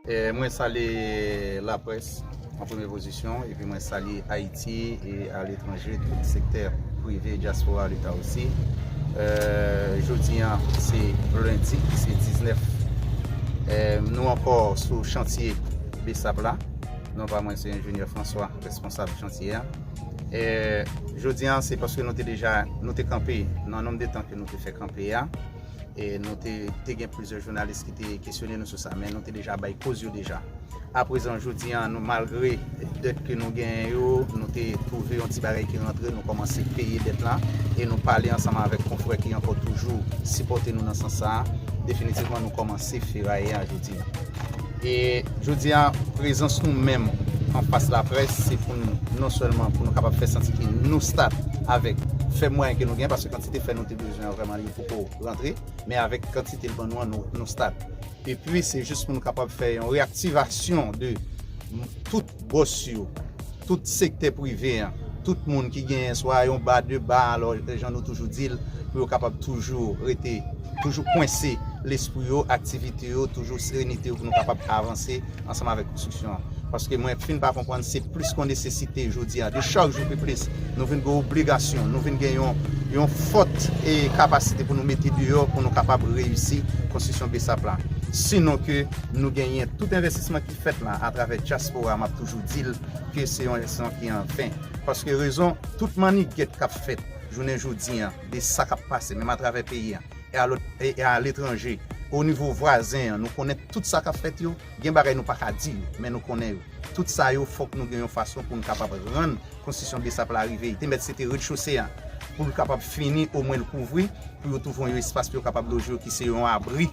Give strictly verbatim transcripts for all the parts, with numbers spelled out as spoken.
E mwen salye laprès an premye pozisyon, epi mwen salye Ayiti e aletranje, tout sektè prive, dyaspora, leta osi. E, jodi an, se lendi, se diznèf. E, nou ankò sou chantye BSAP la. Non pa mwen, se enjenyè François, responsab chantye a. E, jodi an, se paske nou te deja, nou te kanpe nan nonb de tan ke nou te fè kanpe a. E nou te, te gen plizyè jounalis ki te kesyone nou sou sa, men nou te deja bay koz yo deja. Aprezan, jodi an, nou, malgre dèt ke nou genyen yo, nou te twouve yon ti bagay ki rantre, nou kòmanse peye dèt la, e nou pale ansanm avèk konfrè ki ankò toujou sipòte nou nan sans sa a. Definitivman, nou kòmanse feraye a jodi an. E jodi a, prezans nou menm anfas laprès, se pou nou, non sèlman pou nou kapab fè santi ke nou stat avèk fèb mwayen ke nou gen, paske kantite fè nou te bezwen an vrèman li poko rantre, men avèk kantite l ban nou an, nou, nou stat. Epi, se jis pou nou kapab fè yon reyaktivasyon de tout bòs yo, tout sektè prive an, tout moun ki genyen swa yon ba, de ba, alò, jan nou toujou di l, pou yo kapab toujou rete, toujou kwense lespri yo, aktivite yo, toujou serenite yo, pou nou kapab avanse ansanm avèk konstriksyon an. Paske mwen fin pa konprann, se plis ke yon nesesite jodi a, de chak jou pi plis. Nou vin gen obligasyon, nou vin gen yon, yon fòt e kapasite pou nou mete deyò, pou nou kapab reyisi konstriksyon BSAP la. Sinon ke nou genyen tout envestisman ki fèt la atravè dyaspora, m ap toujou di l ke se yon envestisman ki an ven. Paske rezon, tout mannigèt k ap fèt jounen jodi an, de sa k ap pase, menm atravè peyi an, e a lòt, e, e aletranje, o nivo vwazen an, nou konnen tout sa k ap fèt yo, gen bagay nou pa ka di yo, men nou konnen yo. Tout sa yo, fòk nou gen yon fason pou nou kapab rann konstriksyon BSAP la rive. Li te mèt se te redchose a, pou l kapab fini, omwen l kouvri, pou yo twouve yon espas pou yo kapab loje yo, ki se yon abri,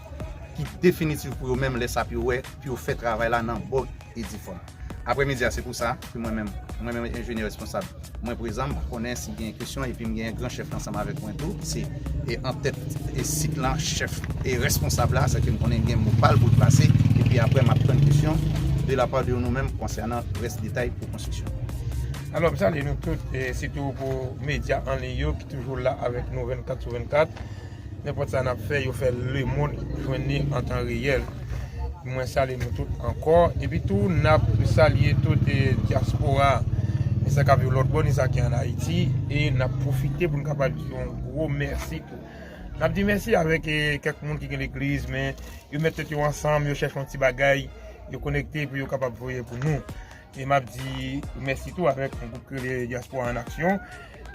ki definitif pou yo menm, lè sa pou yo wè, pou yo fè travay la nan bòn e di fòm. Aprèmidi a, se pou sa ke mwen menm, mwen menm enjenyè responsab, mwen prezan, m konnen si gen kesyon, epi m gen gran chèf la ansanm avèk mwen tou, se, e, antèt, e, sit la, chèf, e, responsab la, sa ke m konnen gen mo pa l pou l pase, epi aprè m ap tann kesyon de la part de nou menm konsènan rès detay pou konstriksyon. Alò, m salye nou tout, e, sitou pou medya an liy yo ki toujou la avèk nou vennkat sou vennkat. Nenpòt sa n ap fè, yo fè lemonn jwenn li an tan reyèl. Mwen salye nou tout ankò. Epi tou, n ap salye tout, e, dyaspora, ni sa k ap viv lòt bò, ni sa ki ann Ayiti. E n ap pwofite pou n kapab di yon gwo mèsi tou. N ap di mèsi avèk, e, kèk moun ki gen legliz, men yo met tèt yo ansanm, yo chèche yon ti bagay, yo konekte pou yo kapab voye pou nou. E m ap di mèsi tou avèk yon gwoup ki rele Dyaspora an Aksyon,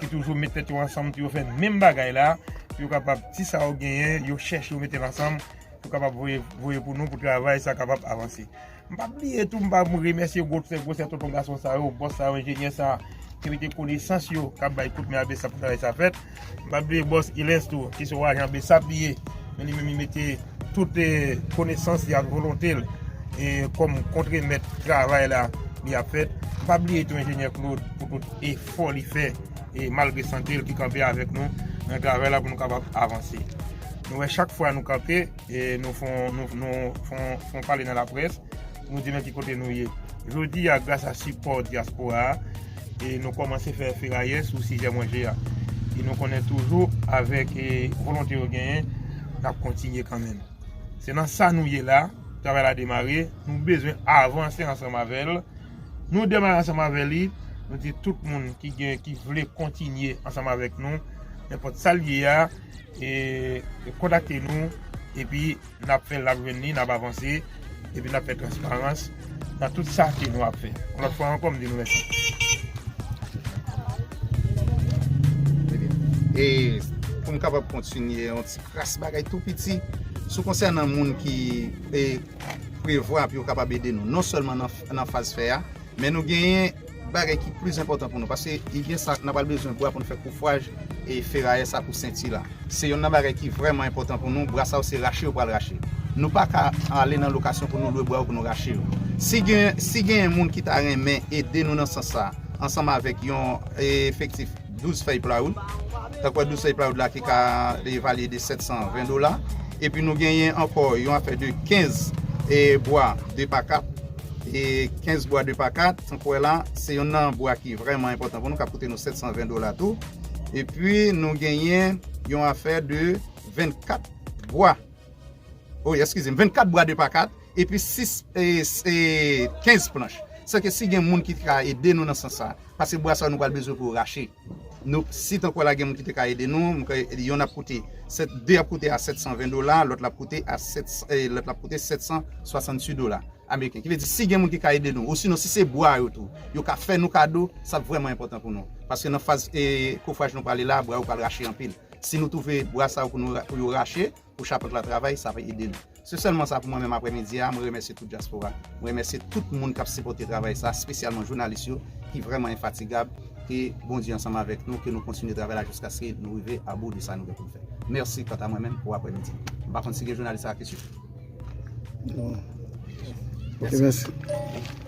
ki toujou met tèt yo ansanm pou yo fè menm bagay la, pou yo kapab, ti sa yo genyen, yo chèche, yo mete l ansanm, pou kapab voye, voye pou nou, pou travay sa kapab avanse. M p ap bliye tou, m pa remèsye gwo sè, gwo sè tonton gason sa yo, bòs sa yo, enjenyè sa, ki mete konesans yo, k ap bay kout men a BSAP pou travay sa fèt. M p ap bliye bòs Ilens tou, ki se yon ajan BSAP li ye. Men li menm li mete tout, e, konesans li ak volonte l, e, kòm kontremèt travay la li ap fèt. M p ap bliye tou enjenyè Claude pou tout efò li fè, e, malgre sante l ki kanpe avèk nou nan travay la pou nou kapab avanse. Nou wè chak fwa nou kanpe, e, nou fon, nou, nou fon, fon pale nan laprès, nou di men ki kote nou ye. Jodi a, gras a sipò dyaspora a, e nou kòmanse fè ferayè sou Sizè Manje a. E nou konnen toujou avèk, e, volonte yo genyen, n ap kontinye kanmenm. Se nan sa nou ye la, travay la demare, nou bezwen avanse ansanm avè l. Nou demare ansanm avè li, nou di tout moun ki gen, ki vle kontinye ansanm avèk nou, nenpòt sa l ye a, e, e kontakte nou, epi n ap fè l, n ap jwenn li, n ap avanse, epi n ap fè transparans nan tout sa ke nou ap fè. Yon lòt fwa ankò, m di nou mèsi. E pou m kapab kontinye yon ti kras bagay tou piti sou konsènan moun ki, e, prevwa pou yo kapab ede nou, non sèlman nan, nan faz fè a, men nou genyen bagay ki plis enpòtan pou nou, paske i gen sa, n a pral bezwen bwa pou n fè koufraj e ferayè sa pou senti la. Se youn nan bagay ki vrèman enpòtan pou nou, bwa sa yo se rache yo pral rache. Nou pa ka ale nan lokasyon pou nou lwe bwa yo pou nou rache yo. Si gen, si gen moun ki ta renmen ede nou nan sans sa, ansanm avèk yon, e, efektif douz fèy plawoud, tankou douz fèy plawoud la ki ka evalye de sèt san ven dola, epi nou genyen ankò yon afè de kenz, e, bwa de pa kat, e, kenz bwa de pa kat, tankou la, se youn nan bwa ki vrèman enpòtan pou nou, k ap koute nou sèt san ven dola tou. Epi nou genyen yon afè de vennkat bwa, o, eskize m, vennkat bwa de pa kat, epi sis, e, e, kenz planch. Sa ke si gen moun ki ka ede nou nan sans sa, paske bwa sa yo nou pral bezwen pou rache. Nou, si tankou la gen moun ki te ka ede nou, m kwè, youn ap koute, sèt, de ap koute a sèt san ven dola, lòt la ap koute a sèt, e, lòt la ap koute sèt san swasanntuit dola ameriken. Ki vle di, si gen moun ki ka ede nou, osinon si se bwa yo tou, yo ka fè nou kado, sa ap vrèman enpòtan pou nou. Paske nan faz, e, kofraj nou prale la, bwa yo pral rache anpil. Si nou twouve bwa sa yo pou nou ra-, pou yo rache, pou chapant la travay, sa va ede nou. Se sèlman sa pou mwen menm aprèmidi a. Mwen remèsye tout dyaspora. Mwen remèsye tout moun k ap sipòte travay sa, espesyalman jounalis yo, ki vrèman enfatigab. Ke Bondye ansanm avèk nou, ke nou kontinye travay la jiskaske nou rive a bout de sa nou gen pou n fè. Mèsi kanta mwen menm pou aprèmidi. M pa konn si gen jounalis la ki swiv. Non. Ok, mèsi.